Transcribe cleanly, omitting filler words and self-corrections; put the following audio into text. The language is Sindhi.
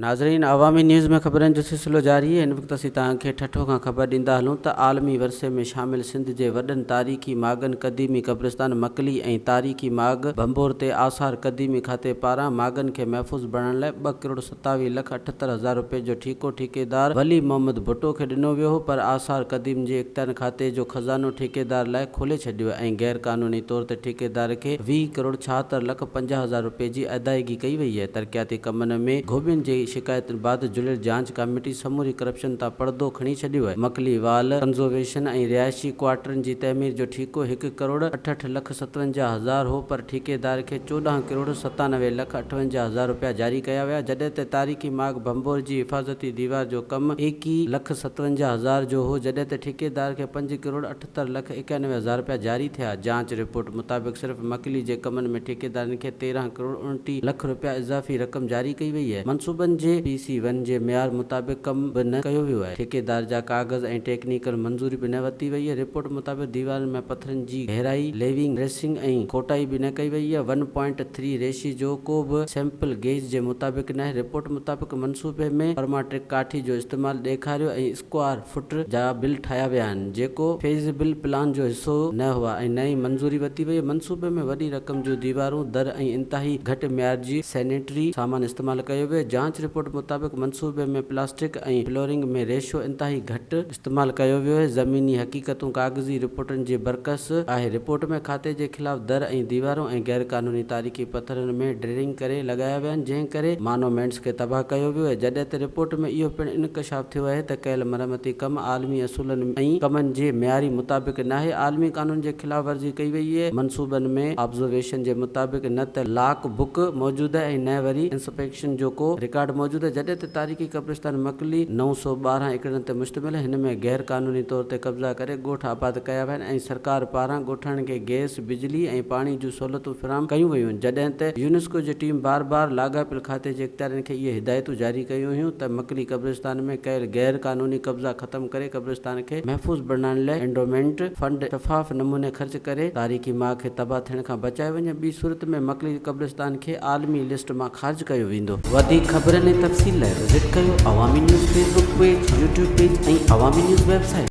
ناظرين عوامي نيوز ۾ خبرن جو سلسلو جاري هن وقت اسين توهان کي ٺٽو کان خبر ڏيندا هلون ته عالمي ورثي ۾ شامل سنڌ جي وڏن تاريخي ماڳن قديمي قبرستان مڪلي ۽ تاريخي ماڳ ڀنڀور تي آثار قديمي کاتي پاران ماڳن کي محفوظ بڻائڻ لاء ٻه ڪروڙ 27 لک 78 هزار روپين جو ٺيڪو ٺيڪيدار ولي محمد ڀٽو کي ڏنو ويو هو پر آثار قديم جي اختيارين کاتي جو خزانو ٺيڪيدار لاء کولي ڇڏيو ۽ غير قانوني طور تي ٺيڪيدار کي 20 ڪروڙ 76 لک 50 هزار روپين جي ادائيگي ڪئي وئي آهي. ترقياتي ڪمن ۾ گهوٻين جي شڪايتن بعد جڙيل جاچ ڪاميٽي سموري ڪرپشن تان پڙدو کڻي ڇڏيو آهي. مڪلي وال ڪنزويشن ۽ رهائشي ڪوارٽرن جي تعمير جو ٺيڪو هڪ ڪروڙ اٺهٺ لک 57 هزار هو پر ٺيڪيدار کي 14 ڪروڙ 97 لک 58 هزار رپيا جاري ڪيا ويا جڏهن ته تاريخي ماڳ ڀنڀور جي حفاظتي ديوار جو ڪم 21 لک 57 هزار جو هو جڏهن ته ٺيڪيدار کي پنج ڪروڙ 78 لک 91 هزار رپيا جاري ٿيا. جاچ رپورٽ مطابق صرف مڪلي جي ڪمن ۾ ٺيڪيدارن کي 13 ڪروڙ 29 لک رپيا اضافي رقم جاري ڪئي وئي آهي. منصوبن جي پي سي ون جي معيار مطابق ڪم به نه ڪيو ويو آهي. ٺيڪيدار جا ڪاغذ ۽ ٽيڪنيڪل منظوري به نه ورتي وئي آهي. رپورٽ مطابق ديوارن ۾ پٿرن جي گهرائي، ليونگ، ڊريسنگ ۽ کوٽائي به نه ڪئي وئي آهي. ون پوائنٽ ٿري ريشي جو ڪو به سيمپل گيج جي مطابق ناهي. رپورٽ مطابق منصوبي ۾ پرماٽرڪ ڪاٺي جو استعمال ڏيکاريو ۽ اسڪوائر فٽ جا بل ٺاهيا ويا آهن، جيڪو فيزيبل پلان جو حصو نه هئا ۽ نه ئي منظوري ورتي وئي. منصوبي ۾ وڏي رقم جون ديوارون، در ۽ انتهائي گهٽ معيار جي سينيٽري سامان استعمال ڪيو ويو. جاچ رپورٽ مطابق منصوبي ۾ پلاسٽڪ ۽ فلورنگ ۾ ريشو انتهائي گهٽ استعمال ڪيو ويو آهي، زميني حقيقتون ڪاغذي رپورٽن جي برعڪس آهي. رپورٽ ۾ کاتي جي خلاف در ۽ ديوارون ۽ غيرقانوني تاريخي پٿرن ۾ ڊرلنگ ڪري لڳايا ويا آهن، جنهن ڪري مانومينٽس کي تباهه ڪيو ويو آهي. جڏهن ته رپورٽ ۾ اهو پڻ انڪشاف ٿيو آهي ته ڪيل مرمتي ڪم عالمي اصولن ۽ ڪمن جي معياري مطابق ناهي، عالمي قانون جي خلاف ورزي ڪئي وئي اهي، منصوبن ۾ آبزويشن جي مطابق نه ته لاڪ بڪ موجود آهي ۽ نه وري انسپيڪشن جو ڪو رڪارڊ موجود آهي، جڏهن ته تاريخي قبرستان مڪلي 912 ايڪڙن تي مشتمل آهي، هن ۾ غير قانوني طور تي قبضا ڪري ڳوٺ آباد ڪيا ويا آهن ۽ سرڪار پاران ڳوٺاڻن کي گئس، بجلي ۽ پاڻي جون سهولتون فراهم ڪيون ويون آهن، جڏهن ته يونيسڪو جي ٽيم بار بار لاڳاپيل کاتي جي اختيارين کي اهي هدايتون جاري ڪيون هيون ته مڪلي قبرستان ۾ ڪيل غير قانوني قبضا ختم ڪري قبرستان کي محفوظ بڻائڻ لاء اينڊومينٽ فنڊ شفاف نموني خرچ ڪري تاريخي ماڳ کي تباهه ٿيڻ کان بچايو وڃي ٻي صورت ۾ مڪلي قبرستان کي عالمي لسٽ مان خارج ڪيو ويندو. وڌيڪ خبرن ۽ تفصيل لاء وزٽ ڪيو Awami news Facebook page, YouTube page ۽ Awami news website.